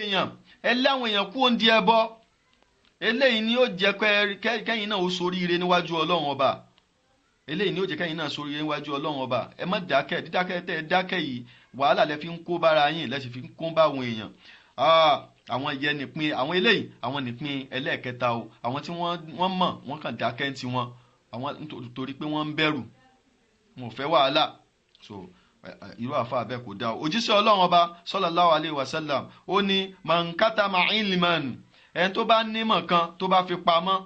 Èèyàn ẹ láwọn èèyàn kú òǹdí ẹbọ. Eléyìí ni ó jẹ́ kẹ́yìn náà ó soríire níwájú Ọlọ́run Ọba. Eléyìí ni ó jẹ́ kẹ́yìn náà soríire níwájú Ọlọ́run Ọba. Ẹ má dákẹ́. Dídákẹ́ tẹ́ ẹ dákẹ́ yìí, wàhálà lẹ fi ń kó bára yín, lẹ sì fi ń kó bá àwọn èèyàn. Àwọn yẹn nìpín àwọn eléyìí, àwọn nìpín ẹlẹ́ẹ̀kẹta o. Àwọn tí wọ́n mọ̀, wọ́n kàn dákẹ́ ń tiwọn, àwọn torí pé wọ́n ń bẹ̀rù, wọn ò fẹ́ wàhálà. So irú àfa abẹ́ kò dáa o. Òjíṣẹ́ Ọlọ́run Ọba sallallahu alayhi wa sallam, ó ní man katama ilman, ẹni tó bá nímọ̀ kan tó bá fi pamọ́,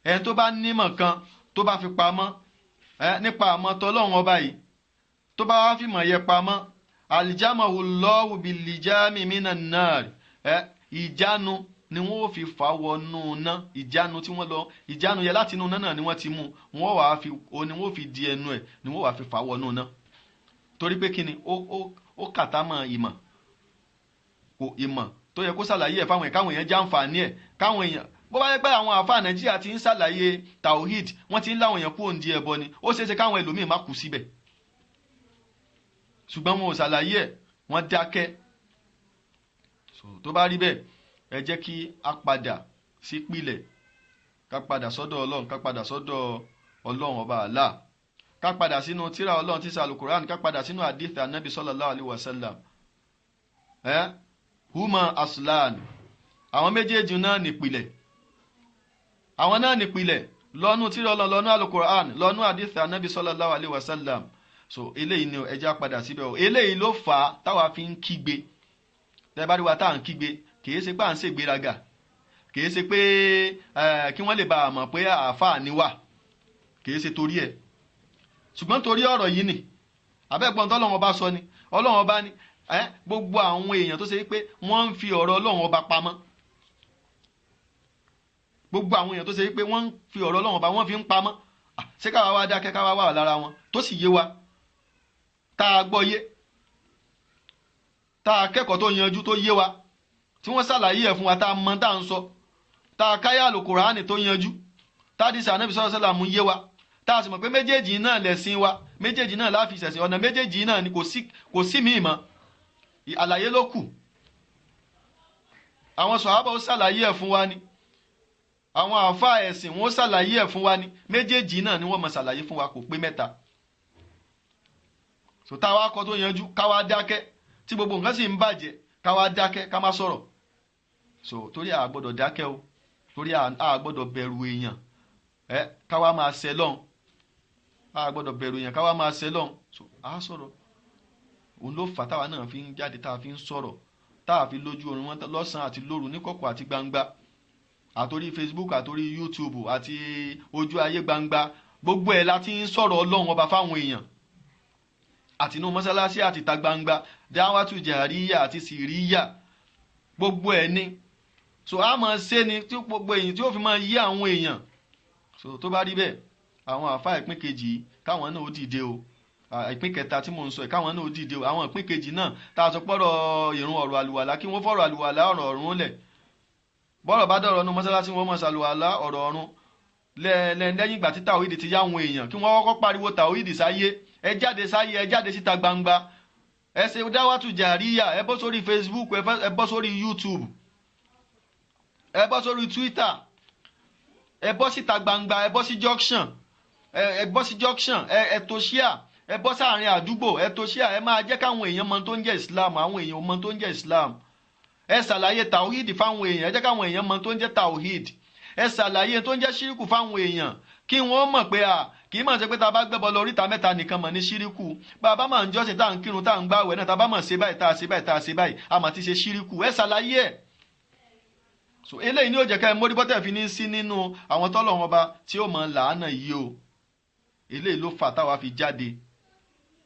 ẹni tó bá nímọ̀ kan tó bá fi pamọ́ nípa àmọ́ tọ́lọ́run Ọba yìí, tó bá wá fìmọ̀ yẹ pamọ́, aljamahu Allahu bilijami minan nar, ìjánu ni wọ́n ó fi fà wọnú ná. Ìjánu tí wọ́n lọ, ìjánu yẹ láti inú náà ni wọ́n ti mú, wọ́n wàá fi o ni wọ́n fi di ẹnu ẹ̀ ni wọ́n wàá fi fà wọnú ná. Torí pé kíni? Ó kàtá mọ́ ìmọ̀, kò ìmọ̀ tó yẹ kó ṣàlàyé ẹ̀ fáwọn èèyàn, káwọn èèyàn jàǹfààní ẹ̀, káwọn èèyàn. Bó bá yẹ pé àwọn àáfàá Nàìjíríà ti ń ṣàlàyé tawhid, wọ́n ti ń láwọn èèyàn kú òǹdí ẹbọ ni, ó ṣeé ṣe káwọn ẹlòmíín má kú síbẹ̀. Ṣùgbọ́n wọn ò ṣàlàyé ẹ̀, wọ́n dákẹ́. So tó bá rí bẹ́ẹ̀, ẹ jẹ́ kí a padà sí pìlẹ̀, ká padà sọ́dọ̀ Ọlọ́run, ká padà sọ́dọ̀ Ọlọ́run Ọba Allah, ká padà sínú tírà Ọlọ́run tí sàlùkùrán, ká padà sínú àdìsí Anabi sallallahu alaihi wasallam. Ẹ huma aslan, àwọn méjèèjì náà nìpìlẹ̀, àwọn náà nìpìlẹ̀ lọ́nù tírà Ọlọ́run, lọ́nù àlùkùrán, lọ́nù àdìsí Anabi sallallahu alaihi wasallam. So eléyìí ni ẹ jẹ́ á padà síbẹ̀ o. Eléyìí ló fà á táwa fi ń kígbe. Tẹ́ bá rí wa tá à ń kígbe, kìí ṣe pé à ń ṣègbéraga, kìí ṣe pé kí wọ́n lè bá a mọ̀ pé àáfàá ni wà, kìí ṣe torí ẹ̀, ṣùgbọ́n torí ọ̀rọ̀ yìí ni. Abẹ́gbọ́n tọ́lọ́run Ọba sọ ni, Ọlọ́run Ọba ni gbogbo àwọn èèyàn tó ṣe pé wọ́n ń fi ọ̀rọ̀ Ọlọ́run Ọba pamọ́, gbogbo àwọn èèyàn tó ṣe pé wọ́n ń fi ọ̀rọ̀ Ọlọ́run Ọba, wọ́n fi ń pamọ́. Ṣé káwa wá dákẹ́, káwa wà lára wọn tó sì yé wa, tá a gbọ́ yé, tá a kẹ́kọ̀ọ́ tó yanjú tó yé wa, tí wọ́n ṣàlàyé ẹ̀ fún wa, tá a mọ tá a ń sọ, tá a káyà Àlùkùránì tó yanjú, tá a dìsà Ànábì sallallahu alaihi wasallam yé wa, tá a sì mọ̀ pé méjèèjì náà lẹ̀sìn wa, méjèèjì náà la fi ṣẹ̀sìn, ọ̀nà méjèèjì náà ni, kò sí míì mọ́, àlàyé ló kù. Àwọn sọ̀hábà ó ṣàlàyé ẹ̀ fún wa ni, àwọn àáfàá ẹ̀sìn wọn ó ṣàlàyé ẹ̀ fún wa ni, méjèèjì náà ni wọ́n mọ̀ ṣàlàyé fún wa, kò pé mẹ́ta. So táwa kọ́ tó yanjú, káwa dákẹ́, tí gbogbo nǹkan sì ń bàjẹ́, káwa dákẹ́, ká má sọ̀rọ̀. So torí a gbọ́dọ̀ dákẹ́ o, torí a gbọ́dọ̀ bẹ̀rù èèyàn ẹ káwa máa ṣẹ lọ́hùn. A gbọ́dọ̀ bẹ̀rù èèyàn káwa máa ṣẹ lọ́hùn. So a sọ̀rọ̀. Òun ló fà táwa náà fi ń jáde, tá a fi ń sọ̀rọ̀, tá a fi lójú oorun wọn lọ́sàn-án àti lóru, níkọ̀kọ̀ àti gbangba, àtòrí Facebook, àtòrí YouTube, àti ojú ayé gbangba, gbogbo ẹ̀ la ti ń sọ̀rọ̀ Ọlọ́run Ọba fáwọn èèyàn, àtinú mọ́sálásí àti ìta gbangba, dáwàtú jàríyà àti sìríyà, gbogbo ẹ̀ ni. So a máa ṣe ni tí gbogbo èyí tí ó fi máa yí àwọn èèyàn. So tó bá rí bẹ́ẹ̀, àwọn àfa ìpín kejì, káwọn náà ó dìde o. Ìpín kẹta tí mò ń sọ yìí, káwọn náà ó dìde o. Àwọn ìpín kejì náà tá a sọ pọ̀rọ̀ ìrun, ọ̀rọ̀ àlùwàlá, kí wọ́n fọ̀rọ̀ àlùwàlá, ọ̀rọ̀ ọ̀run lẹ̀. Bọ́rọ̀ bá dọ̀rọ̀ nu mọ́sálásí, wọn mọ̀ ṣàlùwàlá, ọ̀rọ̀ ọ̀run lẹ́yìn ìgbà tí tàwídì ti yá àwọn èèyàn, kí wọ́n kọ́kọ́ pariwo tàwídì sáyé. Ẹ jáde sáyé, ẹ jáde síta gbangba, ẹ ṣe dáwàtú jàríyà, ẹ bọ́ sórí Facebook, ẹ bọ́ sórí YouTube, ẹ bọ́ sórí Twitter, ẹ bọ́ síta gbangba, ẹ bọ́ sí junction, ẹ bọ́ sí junction, ẹ tó ṣíà, ẹ bọ́ sáàrin àdúgbò, ẹ tó ṣíà, ẹ máa jẹ́ káwọn èèyàn mọ tó ń jẹ́ Islam. Àwọn èèyàn mọ tó ń jẹ́ Islam. Ẹ ṣàlàyé tawhid fáwọn èèyàn, ẹ jẹ́ káwọn èèyàn mọ tó ń jẹ́ tawhid. Ẹ ṣàlàyé tó ń jẹ́ ṣíríkù fáwọn èèyàn, kí wọ́n mọ̀ pé à kì í mọ̀ ṣe pé tá a bá gbẹ́bọ lọ oríta mẹ́ta nìkan mọ̀ ní ṣíríkù. Bàbá máa ń jọ́sìn, tá à ń kírun, tá à ń gbàwẹ̀ náà, tá a bá mọ̀ ṣe báyìí, tá a ṣe báyìí, tá a ṣe báyìí, a mà ti ṣe ṣíríkù. Ẹ ṣàlàyé ẹ̀. So eléyìí ni ó jẹ́ ká ẹ mórí bọ́tẹ̀ fi ní sí nínú àwọn tọ́lọ́run Ọba tí ó mọ̀ làánà yìí o. Eléyìí ló fà táwa fi jáde.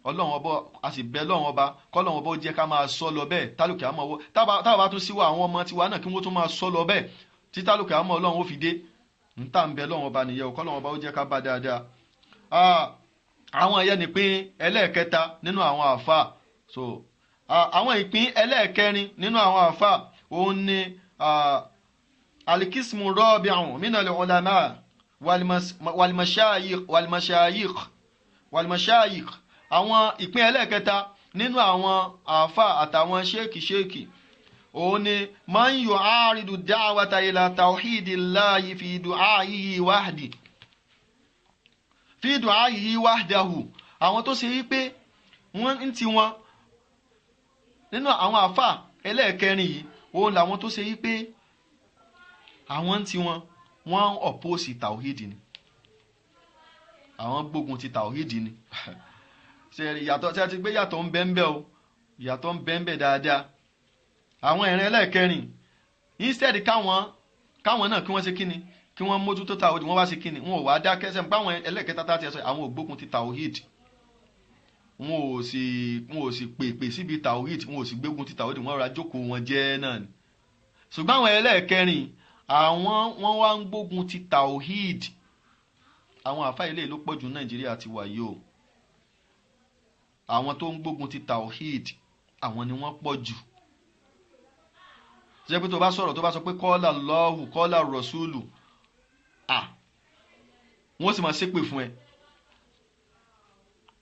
Ọlọ́run Ọba, a sì bẹ Ọlọ́run Ọba, kọ́lọ́run Ọba ó jẹ́ ká máa sọ lọ bẹ́ẹ̀ tálùkì àmọ́ owó. Táwa bá tún síwọ́, àwọn ọmọ tiwa náà, kí wọ́n tún máa sọ lọ bẹ́ẹ̀ tí tálùkì àmọ́ Ọlọ́run ó fi dé. Ń tà ń bẹ Ọlọ́run Ọba nìyẹn o, kọ́lọ́run Ọba ó jẹ́ ká bá dáadáa. Àwọn ẹ̀yẹ nìpín ẹlẹ́ẹ̀kẹta nínú àwọn àfa. So àwọn ìpín ẹlẹ́ẹ̀kẹrin nínú àwọn àfa, òun ni alikismu rọ́ọ̀bìrún minal ulama walmashayikh walmashayikh walmashayikh. Àwọn ìpín ẹlẹ́ẹ̀kẹta nínú àwọn àáfà àtàwọn ṣéèkì ṣéèkì, Òun ni man yu'aridu da'wata ila tawhidillahi fi du'aihi wahdi fi du'aihi wahdahu. Àwọn tó ṣe yí pé wọ́n ń ti wọn nínú àwọn àfà ẹlẹ́ẹ̀kẹrin yìí, òun làwọn tó ṣe yí pé àwọn ń ti wọn, wọ́n ń ọ̀pọ̀sì tàwíìdì ni, àwọn gbógun ti tàwíìdì ni. Ṣe ìyàtọ̀ ṣe ti gbé yàtọ̀ ń bẹ ń bẹ o, ìyàtọ̀ ń bẹ ń bẹ dáadáa. Àwọn ìrìn ẹlẹ́ẹ̀kẹrin, instead káwọn náà kí wọ́n ṣe kíni, kí wọ́n mójútó tàwíìdì, wọ́n wá ṣe kíni, wọn ò wá dákẹ́. Sẹ́mi páwọn ẹlẹ́ẹ̀kẹta tá ti sọ, àwọn ò gbógun ti tàwíìdì, wọn ò sì pèpè síbi tàwíìdì, wọn ò sì gbógun ti tàwíìdì, wọ́n ra jókòó wọn jẹ́ náà ni. Ṣùgbọ́n àwọn ẹlẹ́ẹ̀kẹrin, àwọn wọ́n wá ń gbógun ti tàwíìdì. Àwọn àfáà ilé ló pọ̀jù Nàìjíríà ti wà yìí o. Àwọn tó ń gbógun ti tàwíìd, àwọn ni wọ́n pọ̀ jù. Ṣé pé tó bá sọ̀rọ̀, tó bá sọ pé qala Allahu, qala Rasulu, à wọ́n sì máa ṣépè fún ẹ.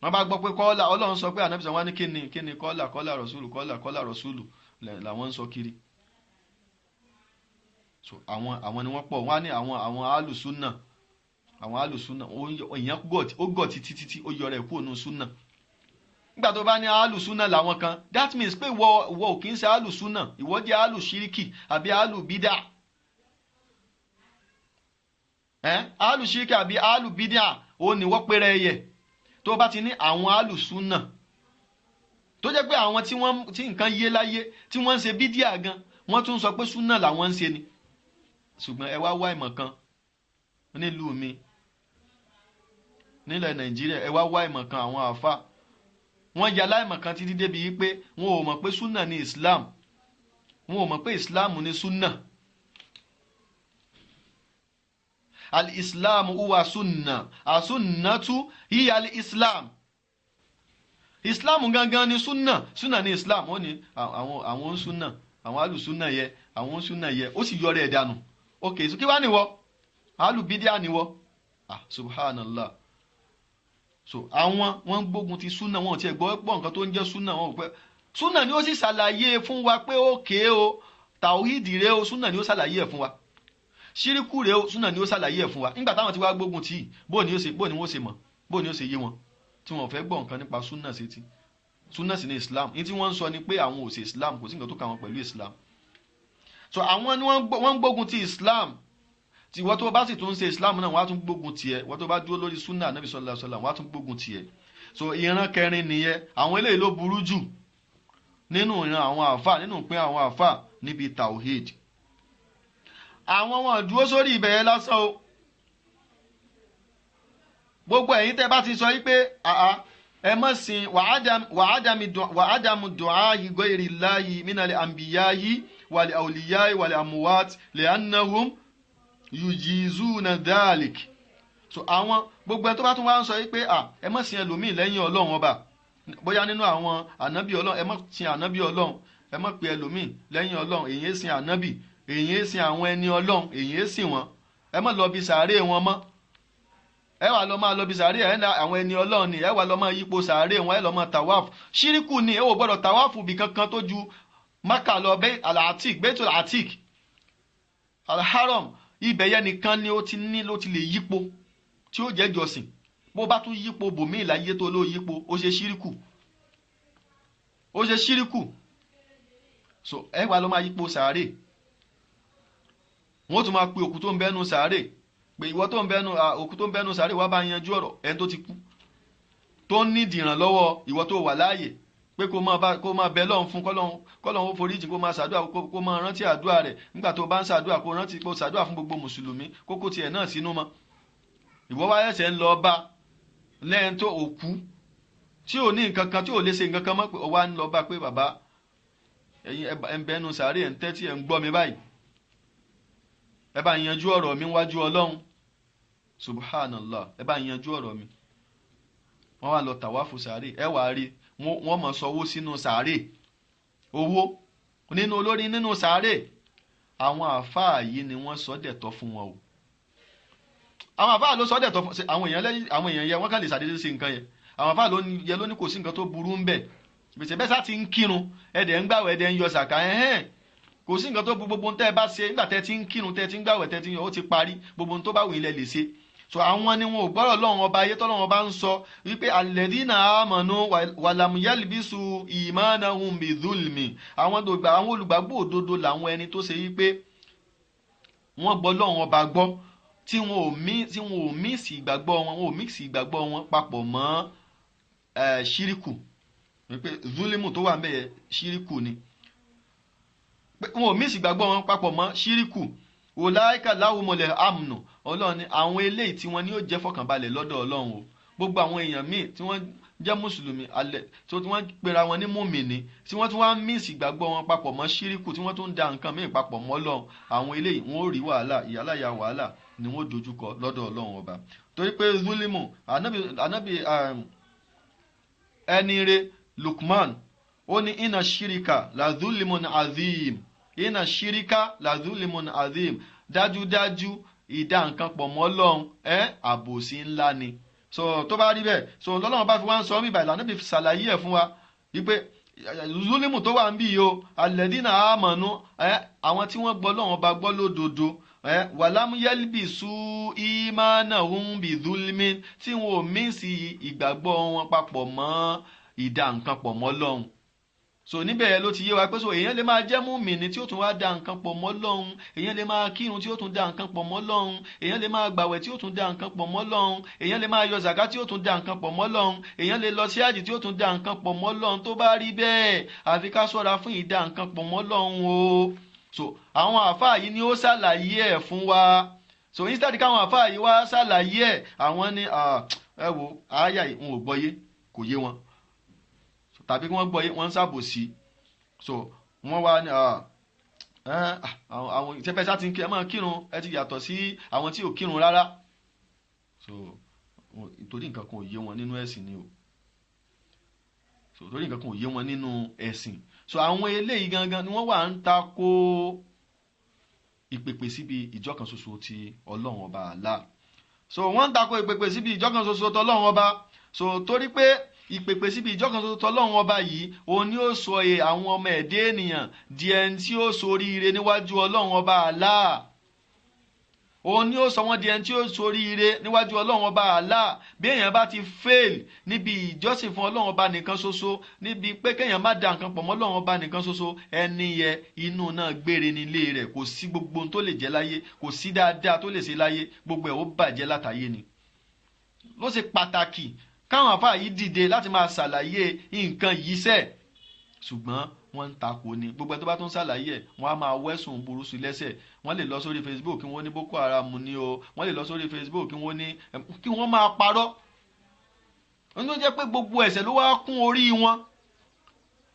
Wọ́n bá gbọ́ pé qala, Ọlọ́run sọ pé, Ànábì sọ, wọ́n ní kíni kíni qala, qala Rasulu, qala, qala Rasulu làwọn ń sọ kiri. So àwọn ni wọ́n pọ̀. Wọ́n á ní àwọn alùsùnà, àwọn alùsùnà. Èèyàn ó gọ̀ títí títí, ó yọrọ ẹ̀ kúrò nínú súnà. Nígbà tó bá ní alùsùnà làwọn kan, that means pé ìwọ ò kì í ṣe alùsùnà, ìwọ jẹ́ alùsíríkì àbí alùbídà. Ẹ alùsíríkì àbí alùbídà, ó ní wọ́n péré ẹyẹ. Tó bá ti ní àwọn alùsùnà, tó jẹ́ pé àwọn tí wọ́n tí nǹkan yé láyé, tí wọ́n ń ṣe bídíà gan, wọ́n tún sọ pé súnà làwọn ń ṣe ni. Ṣùgbọ́n ẹ wá wá ìmọ̀ kan nílùú mi nílẹ̀ Nàìjíríà, ẹ wá wá ìmọ̀ kan. Àwọn àfa wọ́n ya láìmọ̀ kan títí débi wípé wọn ò mọ̀ pé súnà ní Islam, wọn ò mọ̀ pé Islam ní súnà. Al-Islam huwa súnà, àsúnàtú hiya al-Islam. Islam gangan ní súnà, súnà ní Islam. Ó ní àwọn súnà, àwọn alùsúnà yẹ, àwọn súnà yẹ, ó sì yọrọ ẹ̀ dànù. Ok, so kí wàá níwọ alùbídíà níwọ? Ah, subhanallah. So àwọn wọn gbógun ti súnà, wọn ò tiẹ̀ gbọ́ pọ̀ nǹkan tó ń jẹ́ súnà. Wọn ò pẹ́ súnà ni ó sì ṣàlàyé fún wa pé ókè o, tàwíìdì rẹ o, súnà ni ó ṣàlàyé ẹ̀ fún wa, ṣíríkù rẹ o, súnà ni ó ṣàlàyé ẹ̀ fún wa. Nígbà táwọn ti wá gbógun tì í, bó ni ó ṣe, bó ni wọ́n ṣe mọ̀, bó ni ó ṣe yé wọn tí wọn fẹ́ gbọ́ nǹkan nípa súnà sí ti súnà sí ní Islam? Ní tí wọ́n ń sọ ni pé àwọn ò ṣe Islam, kò sí nǹkan tó kà wọ́n pẹ̀lú Islam. So àwọn ni wọ́n ń gbógun ti Islam. Tí ìwọ tó bá sì tún ṣe Islam náà, wọ́n á tún gbógun tiẹ̀. Ìwọ tó bá dúró lórí súnà Ànábì sallallahu alaihi wasallam, wọ́n á tún gbógun tiẹ̀. So ìran kẹrin nìyẹn. Àwọn eléyìí ló burú jù nínú ìran àwọn àfà, nínú ìpín àwọn àfà níbi tawhid. Àwọn wọn dúró sórí ibẹ̀ yẹn lásán o. Gbogbo ẹ̀yin tẹ́ bá ti sọ yí pé àá ẹ mọ̀ sin wa'adamu du'a'i ghayrillahi minal anbiya'i wal awliya'i wal amwat li'annahum yujizuna dhalik. So àwọn gbogbo ẹ tó bá tún wá ń sọ yí pé à ẹ má sin ẹlòmíì lẹ́yìn Ọlọ́run ọba, bóyá nínú àwọn ànábì Ọlọ́run, ẹ má sin ànábì Ọlọ́run, ẹ má pe ẹlòmíì lẹ́yìn Ọlọ́run, èyí sin ànábì, èyí sin àwọn ẹni Ọlọ́run, èyí sìn wọn, ẹ má lọ bí sàárè wọn mọ́, ẹ wà lọ máa lọ bí sàárè ẹ àwọn ẹni Ọlọ́run ni, ẹ wà lọ máa yípo sàárè wọn, ẹ lọ máa tàwáàfù, ṣíríkù ni. Ẹ ò gbọ́dọ̀ tàwáàfù bí kankan tó ju Maka lọ, bẹ́ Al-Atiq, Baitul Atiq, Al-Haram, ibẹ̀ yẹn nìkan ni ó ti ní ló ti lè yípo tí ó jẹ́ jọsìn. Bó bá tún yípo bòmíì láyé tó ló yípo, ó ṣe ṣíríkù, ó ṣe ṣíríkù. So ẹ wà lọ máa yípo sàárè, wọ́n tún máa pe òkú tó ń bẹ́nu sàárè pé ìwọ tó ń bẹ́nu, òkú tó ń bẹ́nu sàárè, wá bá yanjú ọ̀rọ̀. Ẹni tó ti kú tó ń nídìí ìrànlọ́wọ́ ìwọ tó wà láàyè pé kó máa bẹ lọ́hùn fún kọ́lọ́hún ó foríjì, kó máa ṣàdúrà, kó máa rántí àdúrà rẹ̀. Nígbà tó bá ń ṣàdúrà, kó rántí kó ṣàdúrà fún gbogbo mùsùlùmí, kókó tiẹ̀ náà sínú mọ́. Ìwọ wá ẹsẹ̀ ń lọ bá lẹ́yìn tó òkú tí ò ní nǹkan kan, tí ò lè ṣe nǹkan kan mọ́, pé ó wá ń lọ bá pé bàbá, ẹ̀yin ẹ̀ ń bẹnu sàárè, ẹ̀ ń tẹ́tí, ẹ̀ ń gbọ́ mi báyìí, ẹ bá yanjú ọ̀rọ̀ mi wájú Ọlọ́run. Subhanallah, ẹ bá yanjú ọ̀rọ̀ mi. Wọ́n wá lọ tàwáfù sàárè, ẹ wàá rí wọ́n mọ̀ sọ owó sínú sàárè, owó nínú olórí nínú sàárè. Àwọn àáfàá yìí ni wọ́n sọ dẹ̀tọ́ fún wọn o. Àwọn àáfàá ló sọ dẹ̀tọ́ fún àwọn èèyàn lẹ́yìn. Àwọn èèyàn yẹn, wọ́n kàn lè ṣàdédé ṣe nǹkan yẹn. Àwọn àáfàá yẹn ló ní kò sí nǹkan tó burú ń bẹ̀. Gbèsè bẹ́ẹ̀ sá ti ń kírun, ẹ̀dẹ̀ ń gbàwẹ̀, ẹ̀dẹ̀ ń yọ sàkà, ẹ̀hẹ́n. Kò sí nǹkan tó bu gbogbo tẹ́ ẹ bá ṣe nígbà tẹ́ ti ń kírun, tẹ́ ti ń gbàwẹ̀, tẹ́ ti ń yọ, ó ti parí. Gbogbo tó bá wù yín lẹ lè ṣe. So àwọn ni wọn ò gbọ́rọ̀ lọ́wọ́n ọba ayé tọ́lọ́wọ́n ọba ń sọ wípé alladhina amanu walam yalbisu imanahum bidhulmi. Àwọn olùgbàgbọ́ òdodo làwọn ẹni tó ṣe wípé wọ́n gbọ́ lọ́wọ́n ọba gbọ́, tí wọn ò mísì ìgbàgbọ́ wọn, wọn ò mísì ìgbàgbọ́ wọn papọ̀ mọ́ ṣíríkù. Wípé zulimu tó wà ń bẹ̀ yẹ ṣíríkù ni, wọn ò mísì ìgbàgbọ́ wọn papọ̀ mọ́ ṣíríkù. Wòláìkà láwùmọ̀lẹ̀ amnu, ọlọ́run ni àwọn eléyìí tí wọ́n ní ó jẹ́ fọkànbalẹ̀ lọ́dọ̀ ọlọ́run o. Gbogbo àwọn èèyàn míì tí wọ́n jẹ́ mùsùlùmí alẹ́ tí wọ́n pera wọn ní mùmìnì, tí wọ́n tún wá mísì ìgbàgbọ́ wọn papọ̀ mọ́ ṣíríkù, tí wọ́n tún da nǹkan míì papọ̀ mọ́ ọlọ́run, àwọn eléyìí wọ́n ó rí wàhálà, ìyáláyà wàhálà ni wọ́n dojúkọ lọ́dọ̀ ọlọ́run ọba. Torí pé zulimu anabi ẹni re Lukman ó ní inna ṣíríkà la zulimun azim, inna ṣíríkà la zulimun azim. Dájúdájú ìdá nǹkan pọ̀ mọ́ ọlọ́run àbòsí ńlá ni. So tó bá rí bẹ́ẹ̀, so lọ́lọ́run bá fi wá ń sọ mí báyìí, lànà bí ṣàlàyé ẹ̀ fún wa wípé zulimu tó wà ń bí yìí o, alladhina amanu, àwọn tí wọ́n gbọ́ lọ́wọ́n bá gbọ́ lódodo, wàlámú yálbìsú ìmánàhún bìdúlmí, tí wọn ò mísì ìgbàgbọ́ wọn papọ̀ mọ́ ìdá nǹkan pọ̀ mọ́ Ọlọ́run. So níbẹ̀ ló ti yé wa pé so èèyàn lè máa jẹ́ mùmínì tí ó tún wá da nǹkan pọ̀ mọ́ Ọlọ́run, èèyàn lè máa kírun tí ó tún da nǹkan pọ̀ mọ́ Ọlọ́run, èèyàn lè máa gbàwẹ̀ tí ó tún da nǹkan pọ̀ mọ́ Ọlọ́run, èèyàn lè máa yọ zàká tí ó tún da nǹkan pọ̀ mọ́ Ọlọ́run, èèyàn lè lọ sí àjì tí ó tún da nǹkan pọ̀ mọ́ Ọlọ́run. Tó bá rí bẹ́ẹ̀, àfi ká ṣọ́ra fún ìdá nǹkan pọ̀ mọ́ Ọlọ́run o. So àwọn àfáà yìí ni ó ṣàlàyé ẹ̀ fún wa. So instead káwọn àfáà yìí wá ṣàlàyé ẹ̀, àwọn ní ẹ wo àyà yìí wọn ò gbọ́yé, kò yé wọn, tàbí kí wọ́n gbọ́yé wọ́n ń ṣàbòsí. So wọ́n wá ní àwọn ìṣẹ́fẹ́ sá ti ń kí ẹ máa kírun, ẹ ti yàtọ̀ sí àwọn tí ò kírun rárá. So torí nǹkan kan ò yé wọn nínú ẹ̀sìn ni o. So torí nǹkan kan ò yé wọn nínú ẹ̀sìn. So àwọn eléyìí gangan ni wọ́n wà ń tako ìpèpè síbi ìjọ kan ṣoṣo ti Ọlọ́run ọba Allah. So wọ́n ń tako ìpèpè síbi ìjọ kan ṣoṣo ti Ọlọ́run ọba. So torí pé ìpèpè síbi ìjọ kan ṣoṣo ti Ọlọ́run ọba yìí, òun ni ó sọ àwọn ọmọ ẹ̀dẹ́ ènìyàn di ẹni tí ó ṣoríire níwájú Ọlọ́run ọba Allah. Òun ni ó sọ wọ́n di ẹni tí ó ṣoríire níwájú Ọlọ́run ọba Allah. Bí èèyàn bá ti fail níbi ìjọsìn fún Ọlọ́run ọba nìkan ṣoṣo, níbi pé kéèyàn má da nǹkan pọ̀ mọ́ Ọlọ́run ọba nìkan ṣoṣo, ẹni yẹ inú náà gbére nílé rẹ̀. Kò sí gbogbo ohun tó lè jẹ́ láyé, kò sí dáadáa tó lè ṣe láyé, gbogbo ẹ̀ ó bàjẹ́ látàyé ni. Ló ṣe pàtàkì káwọn àfáà yìí dìde láti máa ṣàlàyé nǹkan yìí sẹ́ẹ̀, ṣùgbọ́n wọ́n ń takò ní. Gbogbo ẹni tó bá tún ṣàlàyé ẹ̀, wọ́n á máa wẹ́sùn burú sí lẹ́sẹ̀. Wọ́n lè lọ sórí Facebook kí wọ́n ní Boko Haram ní o, wọ́n lè lọ sórí Facebook kí wọ́n ní kí wọ́n máa parọ́. Ohun tó jẹ́ pé gbogbo ẹ̀ṣẹ̀ ló wá kún orí wọn.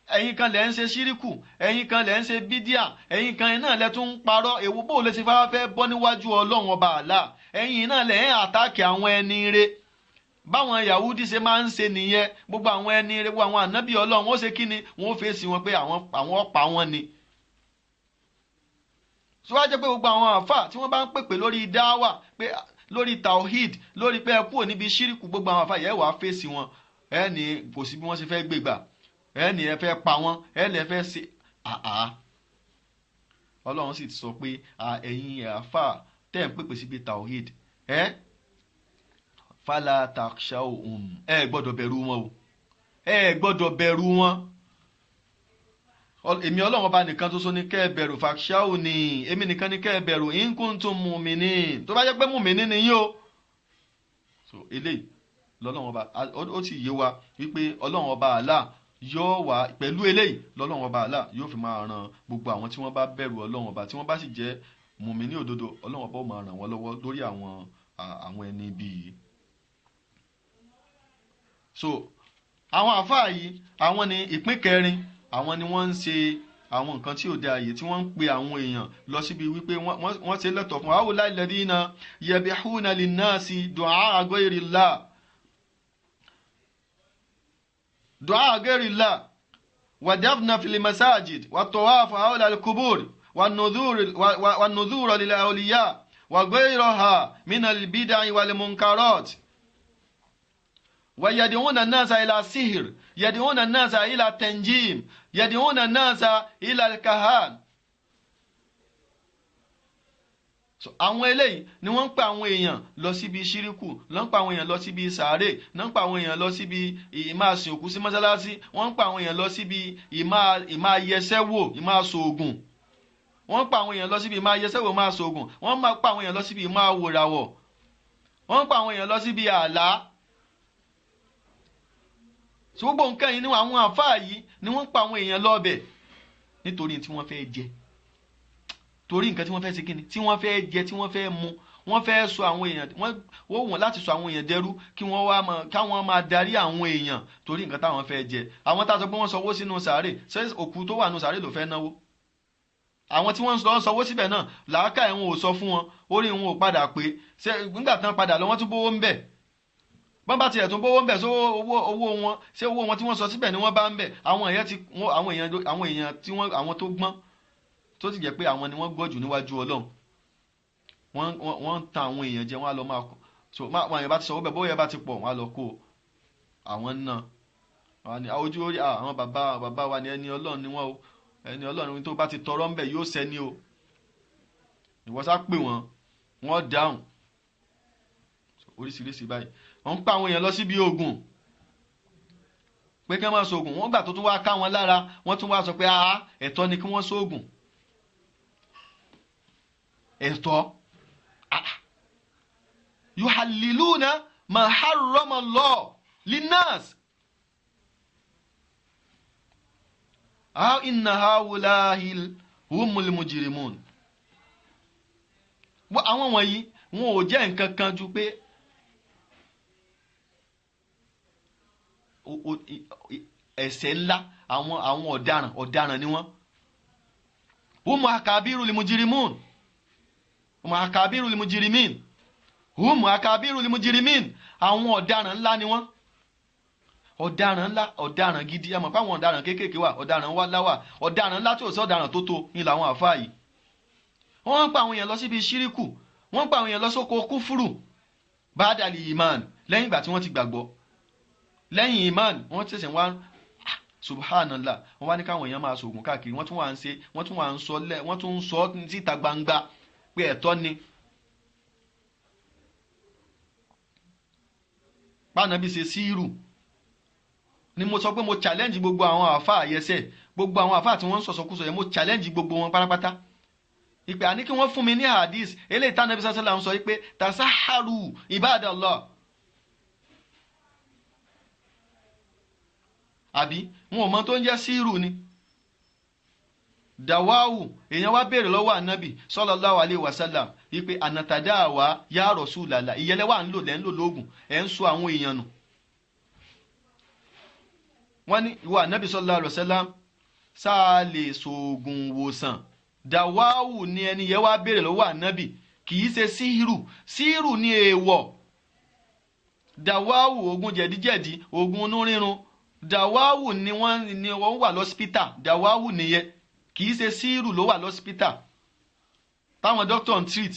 Ẹ̀yin kan lẹ̀ ń ṣe ṣíríkù, ẹ̀yin kan lẹ̀ ń ṣe bídíà, ẹ̀yin kan náà lẹ tún ń parọ́. Èwo bó lè ṣe fẹ́ bọ́ níwájú Ọlọ́run ọba Allah? Ẹ̀yin náà lẹ̀ ń àtàkì àwọn ẹni re. Báwọn Yahudi ṣe máa ń ṣe nìyẹn. Gbogbo àwọn ẹni rẹ, gbogbo àwọn ànábì Ọlọ́run, wọ́n ṣe kí ni? Wọ́n fèsì wọn pé àwọn ọ̀pá wọn ni. Sọ wá jẹ́ pé gbogbo àwọn àfà tí wọ́n bá ń pèpè lórí dáwà, pé lórí tawhid, lórí pé ẹ kúrò níbi ṣíríkù, gbogbo àwọn àfà yẹn wàá fèsì wọn. Ẹ ní kò sí bí wọ́n ṣe fẹ́ gbégbà, ẹ ní ẹ fẹ́ pa wọ́n, ẹ lẹ fẹ́ ṣe àá. Ọlọ́run sì sọ pé ẹ̀yin àfà tẹ́ ń pèpè síbi tawhid, ẹ fala takshawhum, ẹ gbọ́dọ̀ bẹ̀rù wọn o, ẹ gbọ́dọ̀ bẹ̀rù wọn. Èmi Ọlọ́run ọba nìkan ṣoṣo ni kẹ́ ẹ bẹ̀rù. Fakshawni, èmi nìkan ni kẹ́ ẹ bẹ̀rù. In kuntum mu'minin, tó bá jẹ́ pé mùmíní ni yín o. So eléyìí lọ́lọ́run ọba ó sì yé wa wípé Ọlọ́run ọba Allah yóò wà pẹ̀lú eléyìí. Lọ́lọ́run ọba Allah yóò fi máa ran gbogbo àwọn tí wọ́n bá bẹ̀rù Ọlọ́run ọba, tí wọ́n bá sì jẹ́ mùmíní òdodo, Ọlọ́run ọba ó máa ràn wọ́n lọ́wọ́ lórí àwọn ẹni bíi. So àwọn àfáà yìí, àwọn ni ìpín kẹrin, àwọn ni wọ́n ń ṣe àwọn nǹkan tí ò dáa yìí, tí wọ́n ń pe àwọn èèyàn lọ síbi wípé wọ́n ṣe lẹ́tọ̀ fún haula alladhina yabihuna linnasi du'a ghayrillah, du'a ghayrillah wa dafna fil masajid wa tawaf hawla al-qubur wa nudhur lil awliya wa ghayraha min al-bid'i wal munkarat. ويدعون الناس إلى السحر، يدعون الناس إلى التنجيم، يدعون الناس إلى الكهان. So àwọn eléyìí ni wọ́n ń pa àwọn èèyàn lọ síbi ṣíríkù, ló ń pa àwọn èèyàn lọ síbi sàárè, ló ń pa àwọn èèyàn lọ síbi ìmáa sìn òkú sí mọ́sálásí, wọ́n ń pa àwọn èèyàn lọ síbi ìmáa yẹsẹ́ wò, ìmáa sòògùn. Wọ́n ń pa àwọn èèyàn lọ síbi ìmáa yẹsẹ́ wò, máa sòògùn. Wọ́n máa pa àwọn èèyàn lọ síbi ìmáa wòràwọ̀. Wọ́n ń pa àwọn èèyàn lọ síbi àlá. So gbogbo nǹkan yìí ni àwọn àfáà yìí ni wọ́n ń pa àwọn èèyàn lọ́bẹ̀ nítorí tí wọ́n fẹ́ jẹ, torí nǹkan tí wọ́n fẹ́ ṣe kíni, tí wọ́n fẹ́ jẹ, tí wọ́n fẹ́ mu. Wọ́n fẹ́ sọ àwọn èèyàn, wọ́n wọ́n láti sọ àwọn èèyàn dẹrú kí wọ́n wá máa káwọn máa darí àwọn èèyàn torí nǹkan táwọn fẹ́ jẹ. Àwọn tá a sọ pé wọ́n sanwó sínú sàárè, ṣé òkú tó wà nínú sàárè ló fẹ́ náwó? Àwọn tí wọ́n ń sanwó síbẹ̀ náà làákà ẹ̀ wọn ò sọ fún wọn, orí wọn ò padà pé. Ṣé nígbà tán padà lọ wọ́n tún bówó ń bẹ̀? Bọ́n bá tiẹ̀ tún bówó ń bẹ̀, ṣé owó wọn, ṣé owó wọn tí wọ́n sọ síbẹ̀ ni wọ́n bá ń bẹ̀? Àwọn èèyàn tí àwọn èèyàn tí wọ́n, àwọn tó gbọ́n tó sì jẹ́ pé àwọn ni wọ́n gbọ́ jù níwájú Ọlọ́run, wọ́n ń tan àwọn èèyàn jẹ, wọ́n á lọ máa kó. So àwọn èèyàn bá ti sọ owó bẹ̀, bóyá bá ti pọ̀, wọ́n á lọ kó àwọn náà. Wọ́n á ní ojú orí àwọn bàbá wa ni ẹni Ọlọ́run ni wọ́n o, ẹni Ọlọ́run tó bá ti tọrọ ń bẹ̀ yóò sẹ́ni o. Ìwọ sá pè wọ́n, wọ́n dáhùn. Oríṣiríṣi báyìí wọ́n ń pa àwọn èèyàn lọ síbi oògùn pé kí wọ́n máa ṣoògùn. Wọ́n gbà tó tún wá ká wọn lára, wọ́n tún wá sọ pé ẹ̀tọ́ ni kí wọ́n ṣoògùn, ẹ̀tọ́. Yuhalliluna ma harrama Allah linnas inna hawulahi humul mujrimun. Àwọn wọ̀nyí wọn ò jẹ́ nǹkan kan ju pé ẹ̀ṣẹ̀ ńlá, àwọn ọ̀daràn ni wọ́n. Humu akabirul mujrimun, humu akabirul mujrimin, humu akabirul mujrimin. Àwọn ọ̀daràn ńlá ni wọ́n, ọ̀daràn ńlá, ọ̀daràn gidi. Ẹ mọ̀ pé àwọn ọ̀daràn kéékèèké wà, ọ̀daràn ńlá wà, ọ̀daràn ńlá tí ò sí ọ̀daràn tó tó ní làwọn àfáà yìí. Wọ́n ń pa àwọn èèyàn lọ síbi ṣíríkù, wọ́n ń pa àwọn èèyàn lọ sóko kúfúrù bádàlì ìmán lẹ́yìn ìgbà tí wọ́n ti gbàgbọ́. Lẹ́yìn ìmán wọ́n ṣẹ̀ṣẹ̀ wá subhanallah, wọ́n wá ní káwọn èèyàn máa ṣògùn káàkiri. Wọ́n tún wà ń ṣe, wọ́n tún wà ń sọ lẹ́, wọ́n tún ń sọ síta gbangba pé ẹ̀tọ́ ni. Bánabi ṣe síírù ni mo sọ pé mo challenge gbogbo àwọn àáfàá àyẹsẹ̀, gbogbo àwọn àáfàá tí wọ́n ń sọ̀sọ̀kúsọ yẹn, mo challenge gbogbo wọn pátápátá. Ìpè àní kí wọ́n fún mi ní hadith eléyìí tánàbí sásálà ń sọ pé tasaharu ibadallah. Àbí wọn ò mọ tó ń jẹ́ síírù ni. Dàwáwù èèyàn wá béèrè lọ́wọ́ ànábì sallallahu alaihi wasallam wípé ànàtàdáwà ya Rasulullah, ìyẹlẹ wà ń lò lẹ́ ń lò lóògùn, ẹ̀ ń sọ àwọn èèyàn nù. Wọ́n ní ìwọ ànábì sallallahu alaihi wasallam sáà lè sòògùn wòsàn. Dàwáwù ni ẹni yẹn wá béèrè lọ́wọ́ ànábì, kì í ṣe síírù. Síírù ni èèwọ̀. Dàwáwù oògùn jẹ̀díjẹ̀dí, oògùn inú rírun. Dàwáwù ni wọ́n wà lọ́sípítà. Dàwáwù nìyẹn, kì í ṣe síírù ló wà lọ́sípítà táwọn dókítà ń treat.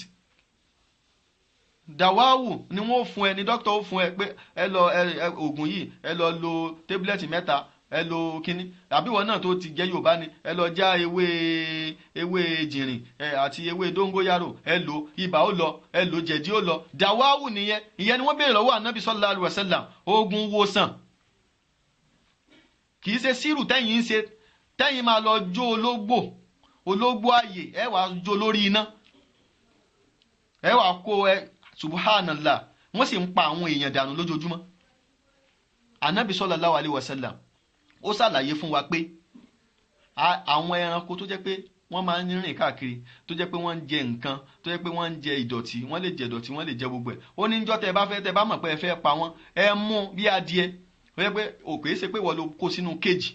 Dàwáwù ni wọ́n fún ẹ, ni dókítà ó fún ẹ pé ẹ lọ ẹ oògùn yìí, ẹ lọ lo tébúlẹ̀tì mẹ́ta, ẹ lo kínní. Àbí wọn náà tó ti jẹ́ Yorùbá ni, ẹ lọ já ewé jìnrìn àti ewé dóngóyàrò, ẹ lo ibà ó lọ, ẹ lo jẹ̀dí ó lọ. Dàwáwù nìyẹn. Ìyẹn ni wọ́n béèrè lọ́wọ́ ànábì sallallahu alaihi wasallam, oògùn wòsàn. Kì í ṣe sírù tẹ́yìn ń ṣe, tẹ́yìn máa lọ jó ológbò, ológbò ààyè, ẹ wàá jó lórí iná, ẹ wàá kó ẹ. Subhanallah, wọ́n sì ń pa àwọn èèyàn dànù lójoojúmọ́. Ànábì sallallahu alaihi wasallam ó ṣàlàyé fún wa pé àwọn ẹranko tó jẹ́ pé wọ́n máa ń rìn káàkiri, tó jẹ́ pé wọ́n ń jẹ nǹkan, tó jẹ́ pé wọ́n ń jẹ ìdọ̀tí, wọ́n lè jẹ ìdọ̀tí, wọ́n lè jẹ gbogbo ẹ̀. Ó ní níjọ́ tẹ́ bá fẹ́, tẹ́ bá mọ̀ pé ẹ fẹ́ pa wọ́n, ẹ mú bí adìẹ. Ó yẹ pé òkè ṣe pé wọ́n ló kó sínú kéèjì.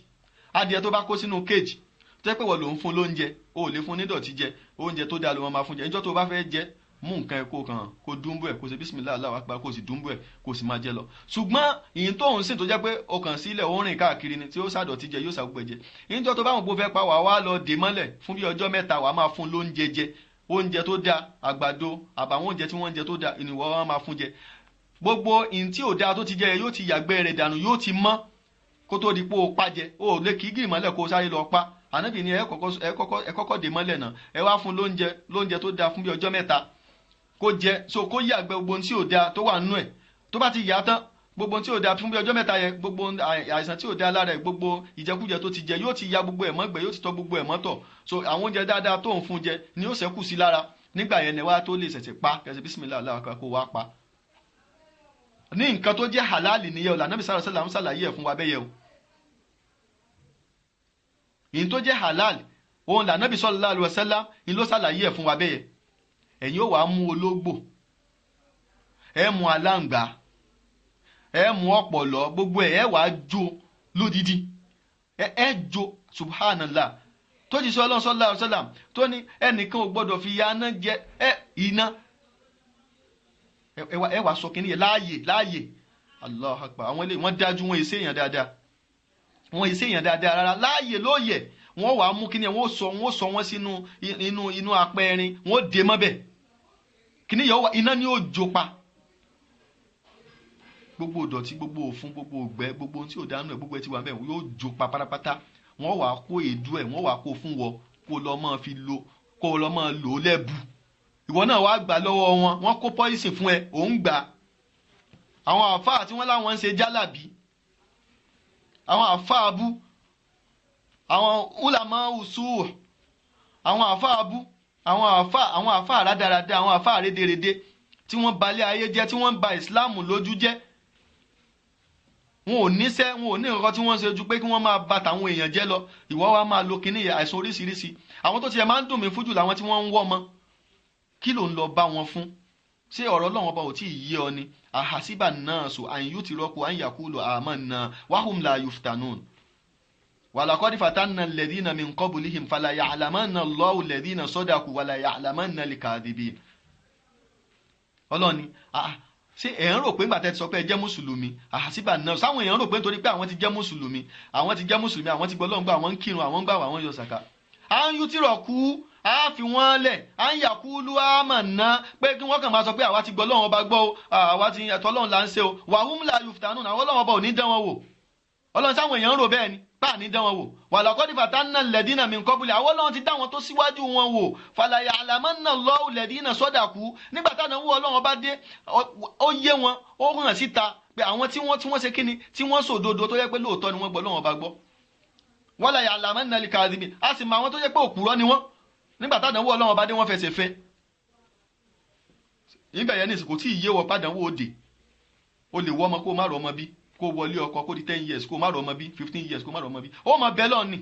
Adìẹ tó bá kó sínú kéèjì, tó jẹ́ pé wọ́n ló ń fún lóúnjẹ, ó lè fún nídọ̀tí jẹ, oúnjẹ tó dáa ló máa fún jẹ. Níjọ́ tó bá fẹ́ jẹ, mú nǹkan ẹ kó kàn kó dúnbù ẹ, kó ṣe bísímìlá Allahu akbar, kó sì dúnbù ẹ, kó sì máa jẹ lọ. Ṣùgbọ́n ìyìn tó ń sìn tó jẹ́ pé ọkàn sílẹ̀ ó rìn káàkiri ni, tí ó ṣàdọ̀tí jẹ, yóò ṣàgbẹ̀ jẹ. Níjọ́ tó bá wọn kó fẹ́ pa, wà wá lọ dè mọ́lẹ̀ fún bí ọjọ́ mẹ́ta, wà á máa fún lóúnjẹ jẹ, oúnjẹ tó dáa, àgbàdo àbàwọn oúnjẹ tí wọ́n ń jẹ tó dáa ìnìwọ́ wọn máa fún jẹ. Gbogbo ìyìn tí ò dáa tó ti jẹ yóò ti yàgbẹ́ rẹ̀ dànù, yóò ti mọ́ kó tó di pé o pa jẹ. O ò lè kí gìrì mọ́lẹ̀ kó o sáré lọ pa. Ànábì ni ẹ kọ́kọ́ dè mọ́lẹ̀ náà, ẹ wá fún lóúnjẹ tó dáa fún bí ọjọ́ mẹ́ta. Kó jẹ, so kó yàgbẹ́ gbogbo ohun tí ò dáa tó wà nínú ẹ̀. Tó bá ti yà tán, gbogbo ohun tí ò dáa fún bí ọjọ́ 3 yẹn, gbogbo àìsàn tí ò dáa lára ẹ̀, gbogbo ìjẹkújẹ tó ti jẹ, yóò ti ya gbogbo ẹ̀ mọ́gbẹ́, yóò ti tọ́ gbogbo ẹ̀ mọ́tọ̀. So àwọn oúnjẹ dáadáa tó ń fún jẹ ni ó ṣẹ́kù sí lára. Nígbà yẹn ni wàá tó lè ṣẹ̀ṣẹ̀ pa kẹsì bísímìlá aláwọ̀ kó wá pa. Ní nǹkan tó jẹ́ halali nìyẹn o, lànà bisá sàlám ṣàlàyé ẹ̀ fún wa bẹ́yẹ o. Ìyẹn tó jẹ́ halal òun lànà bí sallallahu alaihi wasallam ni ló ṣàlàyé ẹ̀ fún wa bẹ́yẹ. Ẹ̀yin ó wàá mú ológbò, ẹ mú aláǹgbá, ẹ mú ọ̀pọ̀lọ́, gbogbo ẹ̀ ẹ wàá jó lódìdí, ẹ jó. Subhanallah. Tó jí sọ Ọlọ́run sallallahu alaihi wasallam tó ní ẹnìkan ò gbọ́dọ̀ fi yaná jẹ ẹ iná. Ẹ wàá sọ kínní yẹn láàyè láàyè. Allahu akbar. Àwọn eléyìí wọ́n dájú, wọ́n èsè èèyàn dáadáa, wọ́n èsè èèyàn dáadáa rárá. Láàyè lóye wọ́n wàá mú kínní yẹn, wọ́n sọ wọ́n sínú inú apẹ̀rin, wọ́n dè mọ́bẹ̀. Kínní yẹn iná ni ó jó pa. Gbogbo ìdọ̀tí, gbogbo òfun, gbogbo ògbẹ́, gbogbo ohun tí ò dánú ẹ̀, gbogbo ẹ̀ ti wà mẹ́, yóò jó pa pátápátá. Wọ́n wàá kó èédú ẹ̀, wọ́n wàá kó fún wọ, kó lọ́ máa fi lo, kó lọ́ máa lò ó lẹ́bu. Ìwọ náà wàá gbà lọ́wọ́ wọn, wọ́n kó pọ́ìsì fún ẹ, òun gbà. Àwọn àfáà tí wọ́n láwọn ń ṣe jálàbí, àwọn àfáà abú, àwọn ulama usul, àwọn àfáà abú, àwọn àfáà rádaràda, àwọn àfáà rédèrèdè tí wọ́n balẹ̀ ayé jẹ́, tí wọ́n ń ba ìsìláàmù lójú jẹ́. Wọn ò níṣẹ́, wọn ò ní nǹkan tí wọ́n ṣe ju pé kí wọ́n máa ba tàwọn èèyàn jẹ́ lọ. Ìwọ wa máa lo kinní àìsàn oríṣiríṣi. Àwọn tó tiẹ̀ máa ń dùn mí fújù làwọn tí wọ́n ń wọ́ ọmọ. Kí ló ń lọ bá wọn fún? Ṣé ọ̀rọ̀ Ọlọ́run ọba ò tí ì yé ọ ni? Àhàsíbà náà sọ àyìn yóò ti rọ́pò àyìn yàkúlò àmọ́ náà wàhùn la yuftanun. Wàlàkọ́dí fatanna alladhina min qablihim fala ya'lamanna Allahu alladhina sadaqu wala ya'lamanna al-kadhibin. Ọlọ́run ni ṣé ẹ̀ ń rò pé ńgbà tẹ́ ti sọ pé ẹ jẹ́ mùsùlùmí, àhàsíbà náà sáwọn èèyàn rò pé nítorí pé àwọn ti jẹ́ mùsùlùmí, àwọn ti jẹ́ mùsùlùmí, àwọn ti gbọ́ Ọlọ́run gbọ́, àwọn ń kírun, àwọn ń gbààwẹ̀, àwọn ń yọ sàká. À ń yú tìrọ̀ kú, á fi wọ́n lẹ̀, à ń yàkúlú àmà ná pé kí wọ́n kàn máa sọ pé àwa ti gbọ́ Ọlọ́run ọba gbọ́ o, àwa ti ẹ̀tọ́ Ọlọ́run là ń ṣe o, wàhùn la yuftanun, àwọn Ọlọ́run ọba ò ní dán wọn wò. Ọlọ́run sáwọn èèyàn ń rò bẹ́ẹ̀ ni, bá ní dán wọn wò. Wàlàkọ́dí fatanna alladhina min qabli, àwọn Ọlọ́run ti dá wọn tó síwájú wọn wò. Fala ya'lamanna Allahu alladhina sadaqu, nígbà táwọn wú Ọlọ́run ọba dé, ó yé wọn, ó hàn síta pé àwọn tí wọ́n ṣe kíni, tí wọ́n sòdodo tó yẹ pé lóòótọ́ ni wọ́n gbọ́ Ọlọ́run ọba gbọ́. Wala ya'lamanna al-kadhibin, á sì mọ àwọn tó yẹ pé òpùrọ́ ni wọ́n. Nígbà táwọn wú Ọlọ́run ọba dé, wọ́n fẹsẹ̀ fẹ́. Níbẹ̀ yẹn ní ìsìnkú tí ìyé wọ padà wó òde, o lè wọ́ ọmọ kó má rọ ọmọ bí, kó wọlé ọkọ kó di 10 years kó má rọ ọmọ bí, 15 years kó má rọ ọmọ bí. Ó mọ bẹ́ẹ̀ lọ́ọ̀ ni,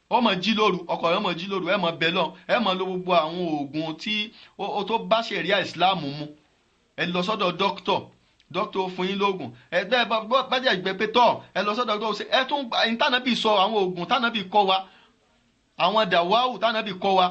ó mọ jí lóru, ọkọ rẹ̀ mọ jí lóru, ẹ mọ bẹ́ẹ̀ lọ́ọ̀, ẹ mọ lo gbogbo àwọn oògùn tí ó tó bá ṣẹ̀ríà ìsìláàmù mu. Ẹ lọ sọ́dọ̀ dókítọ̀, dókítọ̀ fún yín lóògùn, ẹ bá jẹ́ ìgbẹ́ pé tọ̀, ẹ lọ sọ́dọ̀ dókítọ̀, ẹ tún tànàbì sọ àwọn oògùn tànàbì kọ́ wa, àwọn dàwáwù tànàbì kọ́ wa.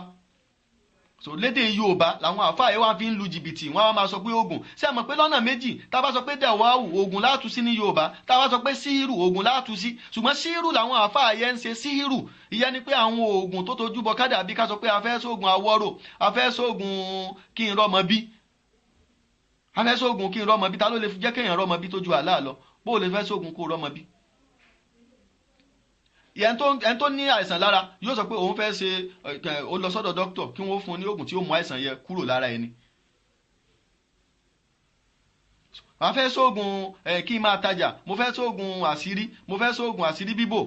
So lédè Yorùbá làwọn àfáà yẹn wá fi ń lu jìbìtì, wọ́n á máa sọ pé oògùn. Ṣé ẹ mọ̀ pé lọ́nà méjì, tá a bá sọ pé dàwáwù oògùn látú sí ní Yorùbá, tá a bá sọ pé síhìrù oògùn látú sí. Ṣùgbọ́n síhìrù làwọn àfáà yẹn ń ṣe síhìrù, ìyẹn ni pé àwọn oògùn tó tojú bọ kádà, bí ká sọ pé a fẹ́ sóògùn awọ́rò, a fẹ́ sóògùn kí n rọ́mọ bí, a fẹ́ sóògùn kí n rọ́mọ bí. Ta ló lè jẹ́ kéèyàn rọ́mọ bí tó ju àlá lọ? Bó o lè fẹ́ sóògùn kó rọ́mọ bí? Ẹni tó ní àìsàn lára yóò sọ pé òun fẹ́ ṣe, ó lọ sọ́dọ̀ dókítọ̀ kí wọ́n fún un ní oògùn tí ó mú àìsàn yẹn kúrò lára ẹni. Màá fẹ́ sóògùn kí n máa tajà, mo fẹ́ sóògùn àṣírí, mo fẹ́ sóògùn àṣírí bíbò,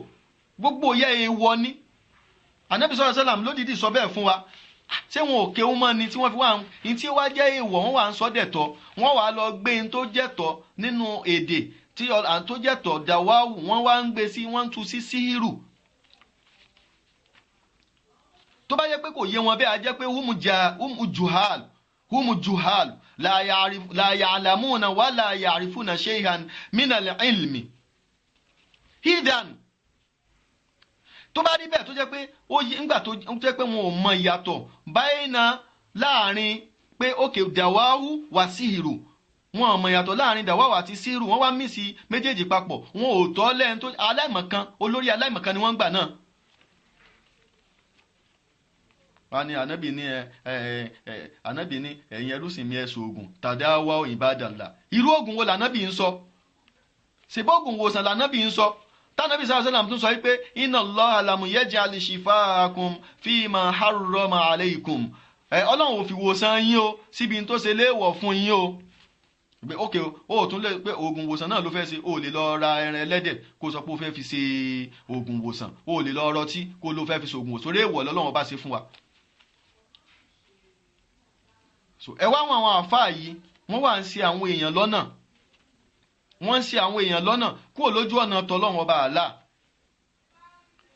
gbogbo yẹ èèwọ̀ ni. Ànábì sallallahu alaihi wasallam lódìdí sọ bẹ́ẹ̀ fún wa. Ṣé wọn ò kéwú mọ́ ni tí wọ́n fi wá ní tí wá jẹ́ èèwọ̀, wọ́n wà ń sọ dẹ̀tọ̀, wọ́n wà lọ gbé ní tó jẹ́tọ̀ nínú èdè tí tó jẹ́tọ̀ dàwáwù, wọ́n wá ń gbé sí, wọ́n ń tu sí síhìrù. Tó bá yẹ pé kò yé wọn bẹ́ẹ̀, a jẹ́ pé humu juhal, humu juhal la ya'lamuna wa la ya'rifuna shay'an minal ilmi hidan. Tó bá rí bẹ́ẹ̀, tó jẹ́ pé ó yí ńgbà tó jẹ́ pé wọn ò mọ ìyàtọ̀ báyìí náà láàrin pé òkè dàwáwù wà síhìrù, wọn ò mọ ìyàtọ̀ láàrin dàwáwù àti síhìrù, wọ́n wá mísì méjèèjì papọ̀, wọn ò tọ́ lẹ́yìn tó aláìmọ̀kan, olórí aláìmọ̀kan ni wọ́n ń gbà náà. Wọ́n ní ànábì ní ànábì ní ẹ̀yin ẹrúsìn mi ẹ ṣoògùn tàdáwá ìbádàlà. Irú oògùn wo lànábì ń sọ? Ṣèbóògùn wòsàn lànábì ń sọ? Tánàbí sallallahu alaihi wasallam tún sọ wípé inna Allaha lam yaj'al shifaakum fima harrama alaykum. Ọlọ́run ò fi wòsàn yín o síbi tó ṣe léèwọ̀ fún yín o. Pé ok o tún lè pé oògùn wòsàn náà ló fẹ́ ṣe, o lè lọ ra ẹran ẹlẹ́dẹ̀ kó sọ pé o fẹ́ fi ṣe oògùn wòsàn, o lè lọ rọtí kó ló fẹ́ fi ṣe oògùn wòsàn, orí èèwọ̀ lọ́lọ́run bá ṣe fún wa. So ẹ wá wọn àwọn àáfàá yìí, wọ́n wà ń ṣe àwọn èèyàn lọ́nà, wọ́n ń ṣe àwọn èèyàn lọ́nà kúrò lójú ọ̀nà tọ́lọ́run ọba àlá.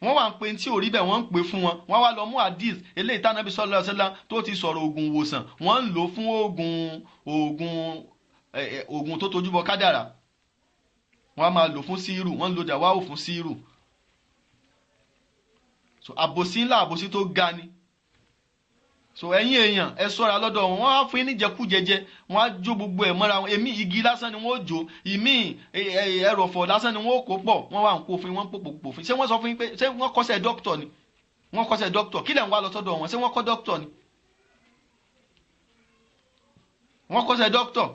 Wọ́n wà ń pe tí ò rí bẹ́ẹ̀, wọ́n ń pè fún wọn. Wọ́n wá lọ mú hadith eléyìí tánàbí sallallahu alaihi wasallam tó ti sọ̀rọ̀ oògùn wòsàn, wọ́n ń lò fún oògùn tó tojúbọ kádàrà. Wọ́n á máa lò fún síírù, wọ́n ń lo dàwáwò fún síírù. So àbòsí ńlá, àbòsí tó ga ni. So ẹ̀yin èèyàn ẹ ṣọ́ra lọ́dọ̀ wọn. Wọ́n á fún yín níjẹkújẹjẹ, wọ́n á jó gbogbo ẹ̀ mọ́ra wọn. Èmi igi lásán ni wọ́n ó jó, ìmí ẹrọ̀fọ̀ lásán ni wọ́n ó kó pọ̀. Wọ́n wá ń kó fún yín, wọ́n ń pòpò fún yín. Ṣé wọ́n sọ fún yín pé ṣé wọ́n kọ́ṣẹ́ dókítọ̀ ni? Wọ́n kọ́ṣẹ́ dókítọ̀, kí lẹ̀ ń wá lọ sọ́dọ̀ wọn? Ṣé wọ́n kọ́ dókítọ̀ ni? Wọ́n kọ́ṣẹ́ dókítọ̀.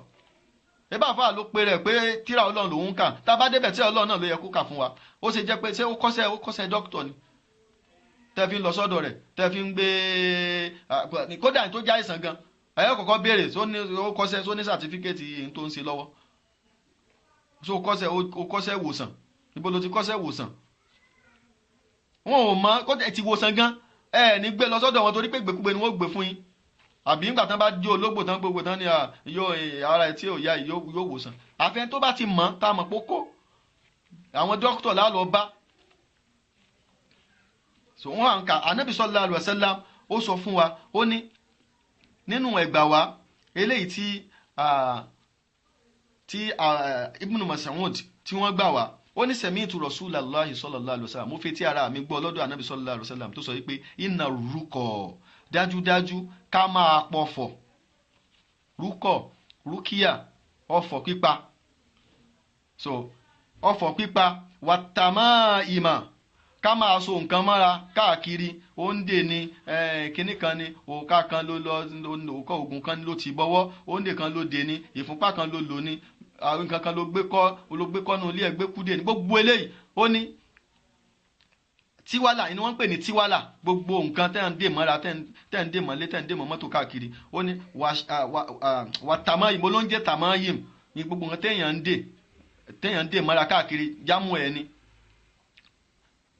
Ebá àfáà ló pe rẹ̀ pé tíra Ọlọ́run lòún kà. Tá a bá débẹ̀ tíra Ọlọ́run náà ló yẹ kó kà fún wa. Ó ṣe jẹ́ pé ṣé ó kọ́ṣẹ́ dókítọ̀ ni? Tẹ́ fi ń lọ sọ́dọ̀ rẹ̀, tẹ́ fi ń gbé, kódà tó já ìsàn gan, ẹ̀yọ́ kọ̀ọ̀kan béèrè ó kọ́ṣẹ́, tó ní sàtífíkẹ́ẹ̀tì tó ń ṣe lọ́wọ́. So ó kọ́ṣẹ́ wòsàn, ibo ló ti kọ́ṣẹ́ wòsàn? Wọn ò mọ̀ kó ti wòsàn gan, ẹ ní gbé lọ sọ́dọ̀ wọn torí pé gbèkúgbè ni wọ́n gbé fún yín. Àbí nígbà tán bá jó ológbò tán gbogbo tán ni yóò ara ẹ tí ò yá yóò wòsàn. Àfẹn tó bá ti mọ̀ tá a mọ̀ pé kó àwọn dókítà lálọ́ bá. So wọn à ń ka anabi sallallahu alaihi wasallam ó sọ fún wa, ó ní nínú ẹgbà wa eléyìí tí Ibn Mas'ud tí wọ́n gbà wá, ó ní sami'tu Rasulallahi sallallahu alaihi wasallam, mo fetí ara mi gbọ́ lọ́dọ̀ anabi sallallahu alaihi wasallam tó sọ wípé inna rúkọ, dájúdájú ká máa pọ̀fọ̀, rúkọ rúkìá ọ̀fọ̀ pípa, so ọ̀fọ̀ pípa wàtàmá ìmà, ká máa so nǹkan mọ́ra káàkiri, òǹdè ni kinní kan ni, òǹkà kan ló lọ, òǹkà ògùn kan ló ti bọ́wọ́, òǹdè kan ló dé ni, ìfúnpá kan ló lò ní, àwọn nǹkan kan ló gbé kọ́nu ilé ẹgbẹ́ kúdè ní, gbogbo eléyìí ó ní tíwálà ni wọ́n ń pè ní tíwálà, gbogbo nǹkan tẹ́ ń dè mọ́ra, tẹ́ ń dè mọ́lé, tẹ́ ń dè mọ́ mọ́tò káàkiri, ó ní wà tàmáyìm, mo ló ń jẹ́ tàmáyìm ní gbogbo nǹkan téèyàn ń dè mọ́ra káàkiri, jámù ẹ̀ ni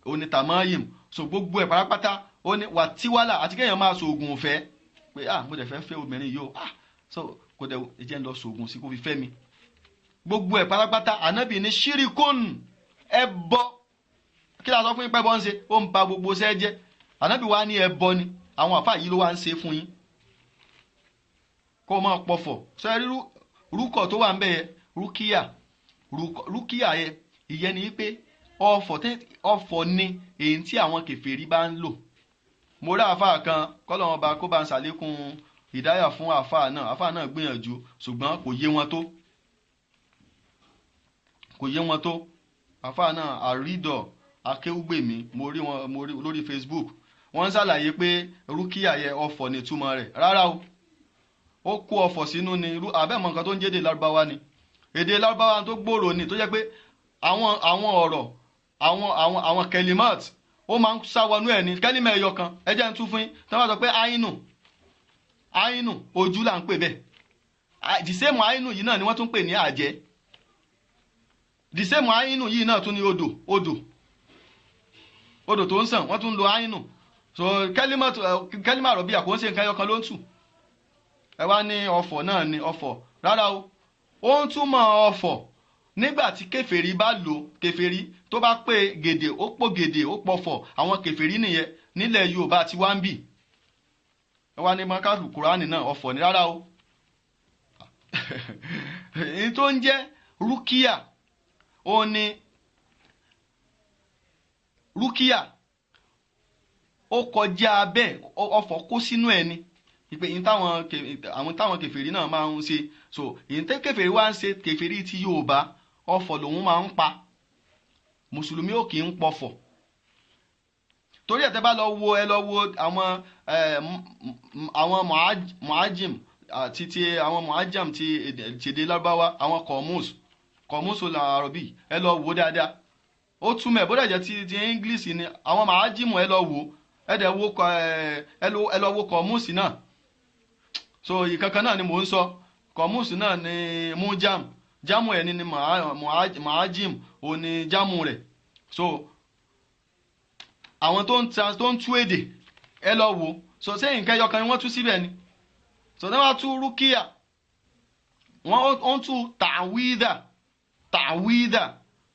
ó ní tàmáyìm. So gbogbo ẹ̀ pátápátá ó ní wà tíwálà, àti kéèyàn máa so oògùn ọ̀fẹ́ pé ah mo dẹ̀ fẹ́ fẹ́ obìnrin yìí o, ah so kò dẹ̀ jẹ́ ń lọ so oògùn sí kó fi fẹ́ mi, gbogbo ẹ̀ pátápátá ànábì ní ṣíríkùn, ẹbọ. Kí la sọ fún yín pé ẹbọ ń ṣe? Ó ń ba gbogbo ṣẹ́ jẹ́. Ànábì wa ní ẹbọ ni, àwọn àfáà yìí ló wá ń ṣe fún yín. Kó o máa pọ̀fọ̀ sọ ẹ rí rúkọ̀ tó wà ń bẹ̀ yẹ, rúkìá rúkìá yẹ, ìyẹn ni pé ọ̀fọ̀ ni èyí tí àwọn kèfèrí bá ń lò. Mo rí àáfàá kan kọ́lọ́wọ́n ba kó bá ń ṣàlékún ìdáyà fún àáfàá náà, àáfàá náà gbìyànjú ṣùgbọ́n kò yé wọn tó, kò yé wọn tó. Àáfàá náà àrídọ̀ akéwúgbèmí, mo rí wọn, mo rí lórí Facebook, wọ́n ń ṣàlàyé pé rúkìá yẹ ọ̀fọ̀ ní ìtumọ̀ rẹ̀. Rárá o, ó kó ọ̀fọ̀ sínú ni. Àbẹ́mọ̀ nǹkan tó ń jẹ́ èdè Lárúbáwá ni, èdè Lárúbáwá tó gbòòrò ni, tó jẹ́ pé àwọn ọ̀rọ̀ àwọn kẹlímọ́t ó máa ń sáwọnú ẹ̀ ní kẹ́límọ̀ ẹ̀yọ kan. Ẹ jẹ́ ń tú fún yín, tí wọ́n bá sọ pé àínù, àínù ojú là ń pè bẹ́ẹ̀. The same àínù yìí náà ni wọ́n tún pè ní àjẹ́. The same àínù yìí náà tún ní odò, odò, odò tó ń sàn, wọ́n tún lo àínù. So kẹ́límọ̀ àrọ̀bíyà kò ń ṣe nǹkan ẹyọ kan ló ń tù. Ẹ wá ní ọ̀fọ̀ náà ni ọ̀fọ̀, rárá o, ó ń túmọ̀ ọ̀fọ̀ nígbà tí kèfèrí bá lò, kèfèrí tó bá pé gèdè, ó pò gèdè, ó pọ̀fọ̀, àwọn kèfèrí nìyẹn nílẹ̀ Yorùbá ti wá ń bì. Ẹ wá ní mọ́kàlù Kùránì náà ọ̀fọ̀ ni, rárá o. Èyí tó ń jẹ́ rúkìá, ó ní rúkìá ó kọjá bẹ́ẹ̀, ọ̀fọ̀ kó sínú ẹ̀ ni ìpè yìí àwọn táwọn kèfèrí náà máa ń ṣe. So èyí tẹ́ kèfèrí wá ń ṣe, kèfèrí ti Yorùbá ọ̀fọ̀ lòun máa ń pa, mùsùlùmí ò kì í pọ̀fọ̀. Torí ẹ̀ tẹ́ bá lọ wo, ẹ lọ wo àwọn muajim àti ti àwọn muajam ti èdè Lárúbáwá, àwọn kọ̀mùsù làrọ̀bì, ẹ lọ wo dáadáa, ó túmọ̀ ẹ̀ bó dẹ̀ jẹ́ ti English ni àwọn muajimu, ẹ lọ wo, ẹ dẹ̀ wo ẹ lọ wo kọ̀mùsì náà. So ìkankan náà ni mò ń sọ. Kọ̀mùsù náà ni mujam, jámù ẹ̀ ní ni mu'ajim, òun ni jámù rẹ̀. So àwọn tó ń tú èdè ẹ lọ wò. So ṣé nǹkan ẹyọ kan ni wọ́n tú síbẹ̀ ni? So ní wọ́n tú rúkìá, wọ́n tú tàwídà, tàwídà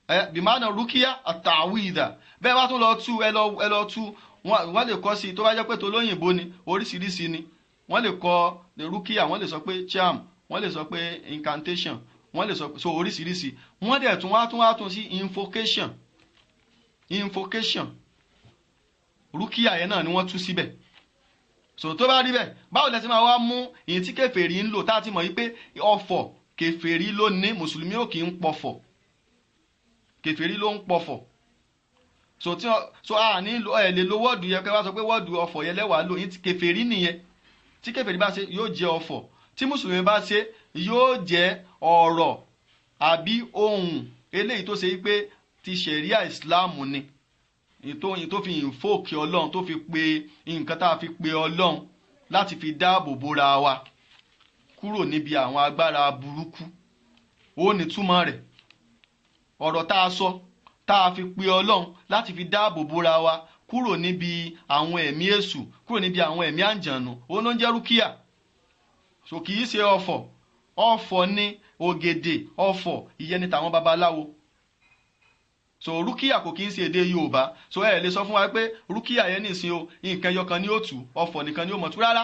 ẹ bìmánà rúkìá àtàwídà. Bẹ́ẹ̀ bá tún lọ tú, ẹ lọ tú, wọ́n lè kọ́ sí i. Tó bá jẹ́ pé tó lóyìnbó ni, oríṣiríṣi ni wọ́n lè kọ́ rúkìá. Wọ́n lè sọ pé charm, wọ́n lè sọ pé incantation, wọ́n lè sọ pé so oríṣiríṣi. Wọ́n dẹ̀ tún wá tún sí invocation, invocation. Rúkìá yẹn náà ni wọ́n tú síbẹ̀. So tó bá rí bẹ́ẹ̀, báwo lẹ ti máa wá mú ìyẹn tí kèfèrí ń lò, tá a ti mọ̀ yí pé ọ̀fọ̀ kèfèrí ló ní, mùsùlùmí ò kì í pọ̀fọ̀, kèfèrí ló ń pọ̀fọ̀. So tí so a ní ẹ lè lo wọ́ọ̀dù yẹn kẹ́ wá sọ pé wọ́ọ̀dù ọ̀fọ̀ yẹn lẹ́wàá lò. Yín kèfèrí nìyẹn. Tí kèfèrí bá ṣe yóò jẹ́ ọ̀fọ̀, tí mùsùlùmí bá ṣe yóò jẹ́ ọ̀rọ̀ àbí ohun eléyìí tó ṣe pé ti ṣẹ̀ríà ìsìláàmù ni, tó fi ìfòkè ọlọ́run, tó fi pe nǹkan tá a fi pe ọlọ́run láti fi dáàbò bora wa kúrò níbi àwọn agbára burúkú. Ó ní túmọ̀ rẹ̀, ọ̀rọ̀ tá a sọ tá a fi pe ọlọ́run láti fi dáàbò bora wa kúrò níbi àwọn ẹ̀mí èṣù, kúrò níbi àwọn ẹ̀mí àǹjànù, ó ló ń jẹ́ rúkìá. So kì í ṣe ọ̀fọ̀. Ọ̀fọ̀ ní ògèdè, ọ̀fọ̀ ìyẹn ni tàwọn babaláwo. So rúkìá kò kí ń ṣe èdè Yorùbá. So ẹ lè sọ fún wa pé rúkìá yẹn nìsín o, nǹkan ẹyọ kan ni ó tú, ọ̀fọ̀ nìkan ni ó mọ̀ tú. Rárá,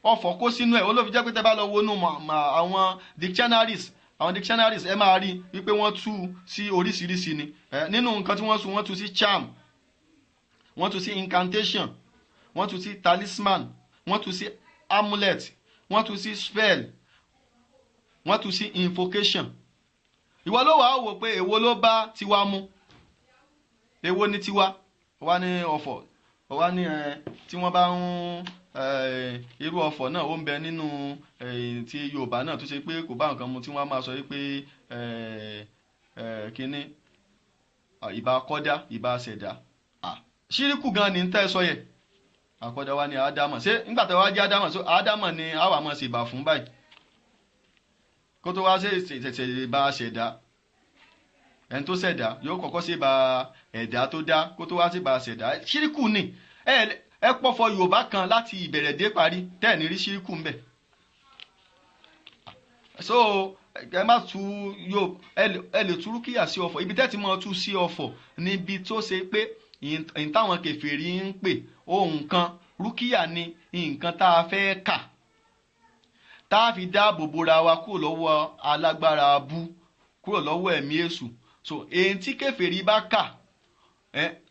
ọ̀fọ̀ kó sínú ẹ̀. Ó ló fi jẹ́ pé tẹ́ bá lọ wọnú àwọn dictionaries, àwọn dictionaries, ẹ máa rí wípé wọ́n tú sí oríṣiríṣi ni. Nínú nǹkan tí wọ́n tú, wọ́n tú sí charm, wọ́n tú sí incantation, wọ́n tú sí talisman, wọ́n tú sí amulet, wọ́n tú sí spell, wọ́n tú sí invocation. Ìwọ ló wàá wò pé èwo ló bá tiwa mu, èwo ni tiwa. Wá ní ọ̀fọ̀, wá ní ẹ tí wọ́n bá ń irú ọ̀fọ̀ náà ó ń bẹ nínú ti Yorùbá náà tó ṣe pé kò bá nǹkan mu, tí wọ́n máa sọ pé kínní ìbá kọ́dá, ìbá ṣẹ̀dá. Ṣíríkù gan ni ń tẹ́ sọ yẹ. Àkọ́dá wa ni Ádámọ̀. Ṣé nígbà tó wá jẹ́ Ádámọ̀, so Ádámọ̀ ni àwa máa ṣèbà fún báyìí kó tó wá ṣẹ̀ṣẹ̀ ìbá ṣẹ̀dá? Ẹni tó ṣẹ̀dá yóò kọ́kọ́ ṣèbà ẹ̀dá tó dá kó tó wá ṣèbà ṣẹ̀dá. Ṣíríkù ni. Ẹ pọ̀fọ̀ Yorùbá kan láti ìbẹ̀rẹ̀ dé parí tẹ́ ẹ̀ ní rí ṣíríkù ń bẹ̀. So ẹ má tu yóò, ẹ lè tú rúkìá sí ọ̀fọ̀. Ibi tẹ́ ti máa tú sí ọ̀fọ̀ níbi tó ṣe pé ìyìn táwọn kèfèrí ń pè ohun kan, rúkìá ni nǹkan tá a fẹ́ kà tá a fi dáàbò bora wa kúrò lọ́wọ́ alágbára abú, kúrò lọ́wọ́ ẹ̀mí èṣù. So èyí tí kèfèrí bá kà,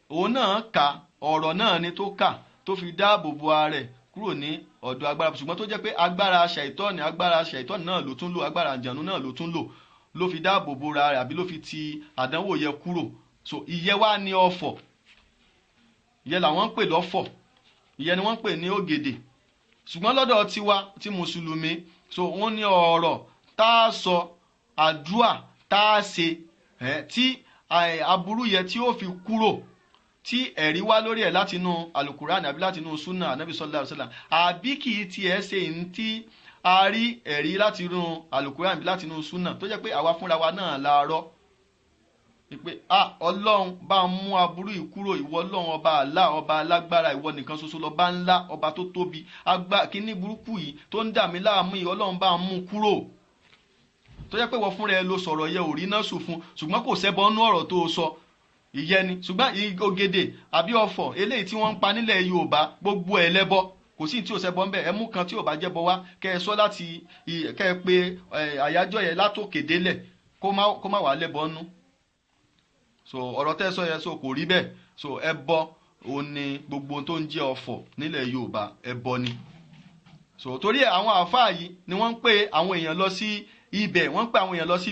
òun náà kà, ọ̀rọ̀ náà ni tó kà tó fi dáàbò bo ara rẹ̀ kúrò ní ọ̀dọ̀ agbára, ṣùgbọ́n tó jẹ́ pé agbára ṣàìtọ́ni, agbára ṣàìtọ́ni náà ló tún lò, agbára àjànú náà ló tún lò, ló fi dáàbò bora rẹ̀ àbí ló fi ti àdánwò yẹ kúrò. So ìyẹn wá ní ọ̀fọ̀, ìyẹn làwọn ń pè lọ́fọ̀, ìyẹn ni wọ́n ń pè ní ògèdè. Ṣùgbọ́n lọ́dọ̀ tiwa ti mùsùlùmí, so wọ́n ní ọ̀rọ̀ tá a sọ, àdúà tá a ṣe tí aburú yẹ tí ó fi kúrò, tí ẹ̀rí wá lórí ẹ̀ látinú alukurani àbí látinú sunna anabi sallallahu alaihi wasallam, àbí kì í tiẹ̀ ṣe ní tí a rí ẹ̀rí látinú alukurani àbí látinú sunna, tó jẹ́ pé àwa fúnra wa náà la rọ́ pé Ọlọ́run bá ń mú aburú yìí kúrò, ìwọ Ọlọ́run ọba àlá, ọba alágbára, ìwọ nìkan ṣoṣo lọ́ba ńlá, ọba tó tóbi, agbá kíní burúkú yìí tó ń dà mí láàmú yìí, Ọlọ́run bá ń mú kúrò. Tó jẹ́ pé ìwọ fúnra ẹ ló sọ̀rọ̀ yẹ, ò rí náà sùn fún, ṣùgbọ́n kò sẹ́bọ nú ọ̀rọ̀ tó sọ, ìyẹn ni. Ṣùgbọ́n ògèdè àbí ọ̀fọ̀ eléyìí tí wọ́n ń pa nílẹ̀ Yorùbá, gbogbo ẹ̀ lẹ́bọ, kò sí tí ò sẹ́bọ ńbẹ̀. Ẹ mú kan tí ò bá jẹ́bọ wá, kẹ́ ẹ sọ láti kẹ́ ẹ pé àyájọ́ yẹn látòkè délẹ̀, kó má wàá lẹ́bọ nú. So ọ̀rọ̀ tẹ́ sọ yẹn, so kò rí bẹ́ẹ̀. So ẹbọ òun ni gbogbo tó ń jẹ́ ọ̀fọ̀ nílẹ̀ Yorùbá, ẹbọ ni. So torí àwọn àáfàá yìí ni wọ́n ń pè àwọn èèyàn lọ sí ibẹ̀, wọ́n ń pè àwọn èèyàn lọ sí